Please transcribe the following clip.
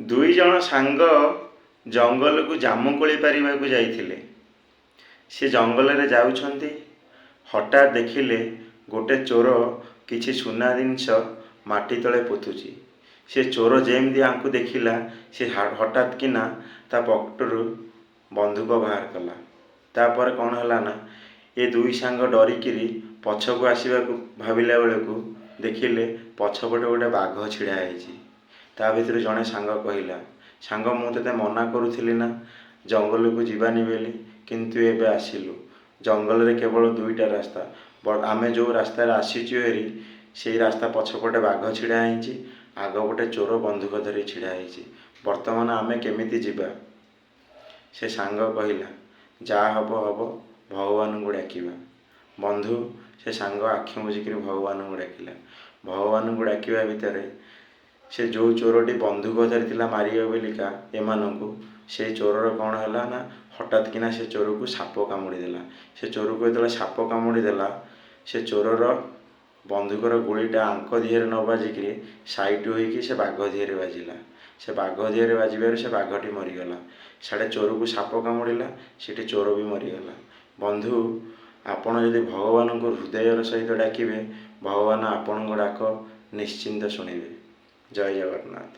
ଦୁଇ ଜଣ ସାଙ୍ଗ ଜଙ୍ଗଲକୁ ଜାମୁକୋଳି ପାରିବାକୁ ଯାଇଥିଲେ। ସେ ଜଙ୍ଗଲରେ ଯାଉଛନ୍ତି, ହଠାତ୍ ଦେଖିଲେ ଗୋଟେ ଚୋର କିଛି ସୁନା ଜିନିଷ ମାଟି ତଳେ ପୋତୁଛି। ସେ ଚୋର ଯେମିତି ୟାଙ୍କୁ ଦେଖିଲା, ସେ ହଠାତ୍ କିନା ତା ପକେଟରୁ ବନ୍ଧୁକ ବାହାର କଲା। ତାପରେ କ'ଣ ହେଲା ନା, ଏ ଦୁଇ ସାଙ୍ଗ ଡରିକିରି ପଛକୁ ଆସିବାକୁ ଭାବିଲା ବେଳକୁ ଦେଖିଲେ ପଛପଟେ ଗୋଟେ ବାଘ ଛିଡ଼ା ହେଇଛି। ତା ଭିତରୁ ଜଣେ ସାଙ୍ଗ କହିଲା, ସାଙ୍ଗ, ମୁଁ ତୋତେ ମନା କରୁଥିଲି ନା ଜଙ୍ଗଲକୁ ଯିବାନି ବୋଲି, କିନ୍ତୁ ଏବେ ଆସିଲୁ। ଜଙ୍ଗଲରେ କେବଳ ଦୁଇଟା ରାସ୍ତା। ଆମେ ଯେଉଁ ରାସ୍ତାରେ ଆସିଛୁ ହେରି, ସେଇ ରାସ୍ତା ପଛପଟେ ବାଘ ଛିଡ଼ା ହେଇଛି, ଆଗପଟେ ଚୋର ବନ୍ଧୁକ ଧରି ଛିଡ଼ା ହେଇଛି। ବର୍ତ୍ତମାନ ଆମେ କେମିତି ଯିବା? ସେ ସାଙ୍ଗ କହିଲା, ଯାହା ହେବ ହେବ, ଭଗବାନଙ୍କୁ ଡାକିବା। ବନ୍ଧୁ, ସେ ସାଙ୍ଗ ଆଖି ବୁଜିକିରି ଭଗବାନଙ୍କୁ ଡାକିଲା। ଭଗବାନଙ୍କୁ ଡାକିବା ଭିତରେ ସେ ଯେଉଁ ଚୋରଟି ବନ୍ଧୁକ ଧରିଥିଲା ମାରିବ ବୋଲିକା ଏମାନଙ୍କୁ, ସେଇ ଚୋରର କ'ଣ ହେଲା ନା, ହଠାତ୍ କିନା ସେ ଚୋରକୁ ସାପ କାମୁଡ଼ି ଦେଲା। ସେ ଚୋରକୁ ଯେତେବେଳେ ସାପ କାମୁଡ଼ି ଦେଲା, ସେ ଚୋରର ବନ୍ଧୁକର ଗୁଳିଟା ୟାଙ୍କ ଦେହରେ ନ ବାଜିକିରି ସାଇଟ୍ ହୋଇକି ସେ ବାଘ ଦେହରେ ବାଜିଲା। ସେ ବାଘ ଦେହରେ ବାଜିବାରୁ ସେ ବାଘଟି ମରିଗଲା। ସିଆଡ଼େ ଚୋରକୁ ସାପ କାମୁଡ଼ିଲା, ସେଠି ଚୋର ବି ମରିଗଲା। ବନ୍ଧୁ, ଆପଣ ଯଦି ଭଗବାନଙ୍କୁ ହୃଦୟର ସହିତ ଡାକିବେ, ଭଗବାନ ଆପଣଙ୍କ ଡାକ ନିଶ୍ଚିନ୍ତ ଶୁଣିବେ। ଜୟ ଜଗନ୍ନାଥ।